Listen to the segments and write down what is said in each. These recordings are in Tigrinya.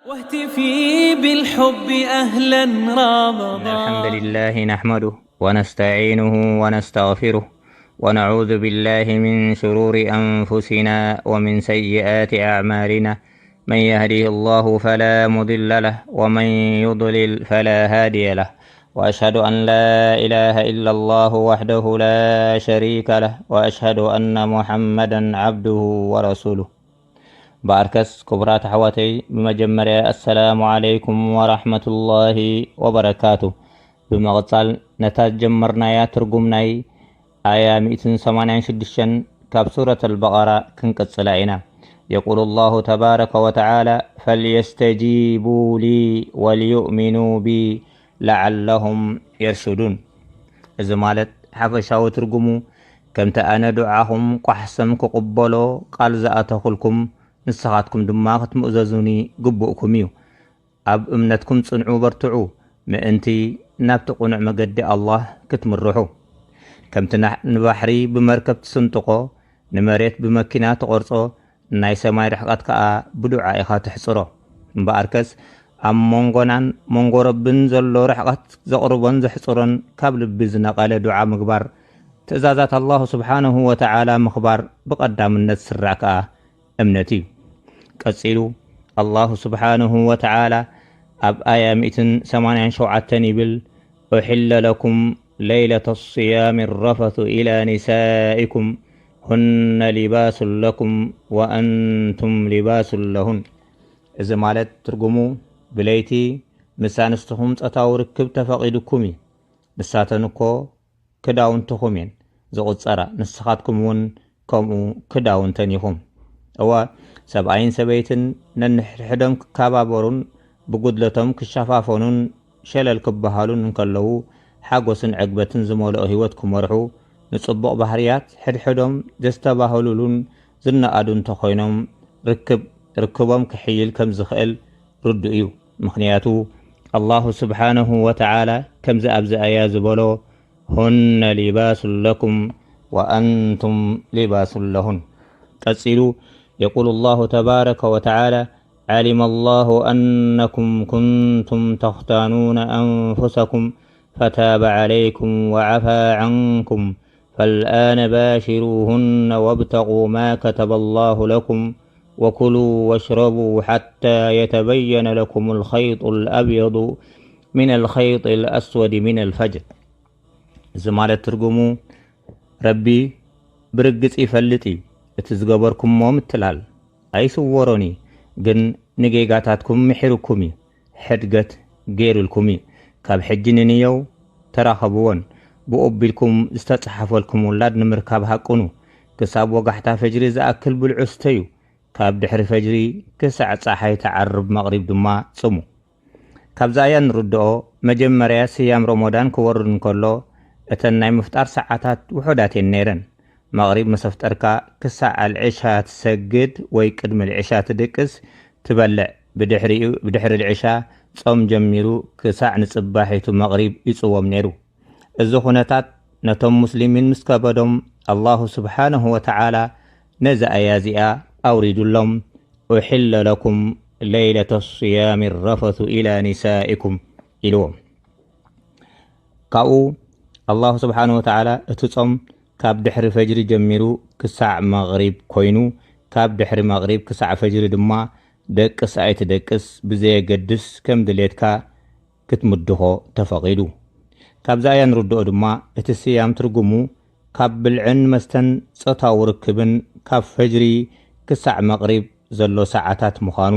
واهتفي بالحب أهلا رمضان. الحمد لله نحمده ونستعينه ونستغفره ونعوذ بالله من شرور أنفسنا ومن سيئات أعمالنا. من يهده الله فلا مضل له ومن يضلل فلا هادي له. وأشهد أن لا إله إلا الله وحده لا شريك له وأشهد أن محمدا عبده ورسوله. በኣርከስ ክቡራት ኣሕዋተይ፣ ብመጀመርያ ኣሰላሙ ዓለይኩም ወራሕመቱላሂ ወበረካቱ። ብምቕጻል ነታ ዝጀመርናያ ትርጉም ናይ ኣያ ሚእትን ሰማንያን ሽዱሽተን ካብ ሱረት ኣልበቐራ ክንቅጽላ ኢና። የቁሉ ላሁ ተባረከ ወተዓላ፣ ፈልየስተጂቡ ሊ ወልዩእሚኑ ቢ ለዓለሁም የርሹዱን። እዚ ማለት ሓፈሻዊ ትርጉሙ፣ ከምቲ ኣነ ዱዓኹም ቋሕሰም ክቕበሎ ቃል ዝኣተኹልኩም፣ ንስኻትኩም ድማ ክትምእዘዙኒ ግቡእኩም እዩ። ኣብ እምነትኩም ጽንዑ በርትዑ፣ ምእንቲ ናብቲ ቅኑዕ መገዲ ኣላህ ክትምርሑ። ከምቲ ና-፣ ንባሕሪ ብመርከብ ትስንጥቆ፣ ንመሬት ብመኪና ትቖርጾ፣ ናይ ሰማይ ርሕቀት ከኣ ብዱዓ ኢኻ ትሕጽሮ። እምበኣርከስ ኣብ መንጎናን መንጎ ረብን ዘሎ ርሕቀት ዘቕርቦን ዘሕጽሮን ካብ ልቢ ዝነቐለ ዱዓ ምግባር፣ ትእዛዛት ኣላሁ ስብሓነሁ ወተዓላ ምኽባር ብቐዳምነት ስራዕ ከኣ እምነት እዩ። ቀጺሉ ኣላሁ ስብሓነሁ ወተዓላ ኣብ ኣያ ሚእትን ሰማንያን ሸውዓተን ይብል፣ ኡሒለ ለኩም ለይለተ ስያም ረፈቱ ኢላ ኒሳኢኩም ሁነ ሊባሱን ለኩም ወአንቱም ሊባሱን ለሁን። እዚ ማለት ትርጉሙ፣ ብለይቲ ምስ ኣንስትኹም ጾታዊ ርክብ ተፈቒዱኩም እዩ፣ ንሳተን እኮ ክዳውንትኹም እየን ዝቑጸራ፣ ንስኻትኩም እውን ከምኡ ክዳውንተን ኢኹም። እወ፣ ሰብኣይን ሰበይትን ነንሕድሕዶም ክከባበሩን ብጉድለቶም ክሸፋፈኑን ሸለል ክበሃሉን እንከለዉ፣ ሓጎስን ዕግበትን ዝመልኦ ህይወት ክመርሑ፣ ንጽቡቕ ባህርያት ሕድሕዶም ዘስተባህሉሉን ዝነኣዱ እንተኾይኖም፣ ርክብ፣ ርክቦም ክሕይል ከም ዝኽእል ርዱእ እዩ። ምኽንያቱ፣ ኣላሁ ስብሓነሁ ወተዓላ ከምዚ ኣብዚ ኣያ ዝበሎ፣ ሁነ ሊባሱን ለኩም ወአንቱም ሊባሱን ለሁን። ቀጺሉ፣ የቁሉ ላሁ ተባረከ ወተዓላ፣ ዓሊመ ላሁ አነኩም ኩንቱም ተኽታኑነ አንፉሰኩም ፈታበ ዓለይኩም ወዓፋ ዐንኩም ፈልአነ ባሽሩሁነ ወብተቁ ማ ከተበ ላሁ ለኩም ወኩሉ ወሽረቡ ሓታ የተበየነ ለኩም ልኸይጡ ልአብየዱ ሚን ልኸይጢ ልአስወዲ ሚን ልፈጅር። እዚ ማለት ትርጉሙ፣ ረቢ ብርግጽ ይፈልጥ እዩ፣ እቲ ዝገበርኩሞ ምትላል ኣይስወሮን እዩ፣ ግን ንጌጋታትኩም ምሒሩኩም እዩ፣ ሕድገት ገይሩልኩም እዩ። ካብ ሕጂ ንንየው ተራኸብዎን ብኡ ኣቢልኩም ዝተጸሓፈልኩም ውላድ ንምርካብ ሃቅኑ። ክሳብ ወጋሕታ ፈጅሪ ዝኣክል ብልዑ ስተዩ፣ ካብ ድሕሪ ፈጅሪ ክሳዕ ጸሓይ ትዓርብ መቕሪብ ድማ ጽሙ። ካብዚ ኣያ ንርድኦ፣ መጀመርያ ስያም ረመዳን ክወርድ እንከሎ፣ እተን ናይ ምፍጣር ሰዓታት ውሑዳት እየን ነይረን። መቕሪብ ምስ ኣፍጠርካ ክሳዕ ኣልዕሻ ትሰግድ ወይ ቅድሚ ልዕሻ ትድቅስ፣ ትበልዕ። ብድሕሪኡ፣ ብድሕሪ ልዕሻ ጾም ጀሚሩ ክሳዕ ንጽባሒቱ መቕሪብ ይጽወም ነይሩ። እዚ ኩነታት ነቶም ሙስሊሚን ምስ ከበዶም፣ ኣላሁ ስብሓነሁ ወተዓላ ነዚ ኣያ እዚኣ ኣውሪዱሎም፣ ኡሒለ ለኩም ለይለተ ስያሚ ረፈቱ ኢላ ኒሳኢኩም ኢልዎም። ካብኡ ኣላሁ ስብሓነሁ ወተዓላ እቲ ጾም ካብ ድሕሪ ፈጅሪ ጀሚሩ ክሳዕ መቕሪብ ኮይኑ፣ ካብ ድሕሪ መቕሪብ ክሳዕ ፈጅሪ ድማ ደቅስ ኣይትደቅስ ብዘየገድስ ከም ድሌትካ ክትምድኾ ተፈቒዱ። ካብዚ ኣያ ንርድኦ ድማ እቲ ስያም ትርጉሙ ካብ ብልዕን መስተን ጾታዊ ርክብን ካብ ፈጅሪ ክሳዕ መቕሪብ ዘሎ ሰዓታት ምዃኑ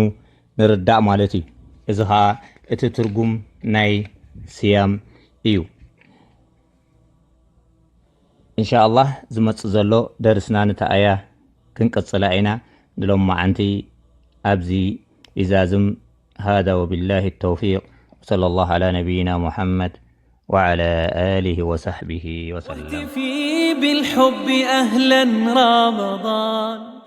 ንርዳእ ማለት እዩ። እዚ ኸኣ እቲ ትርጉም ናይ ስያም እዩ። እንሻ ኣላህ ዝመጽእ ዘሎ ደርስና ነታ ኣያ ክንቅጽላ ኢና። ንሎማዓንቲ ኣብዚ ይዛዝም። هذا وبالله التوفيق، وصلى الله على نبينا محمد وعلى آله وصحبه وسلم. واهتفي بالحب أهلا رمضان.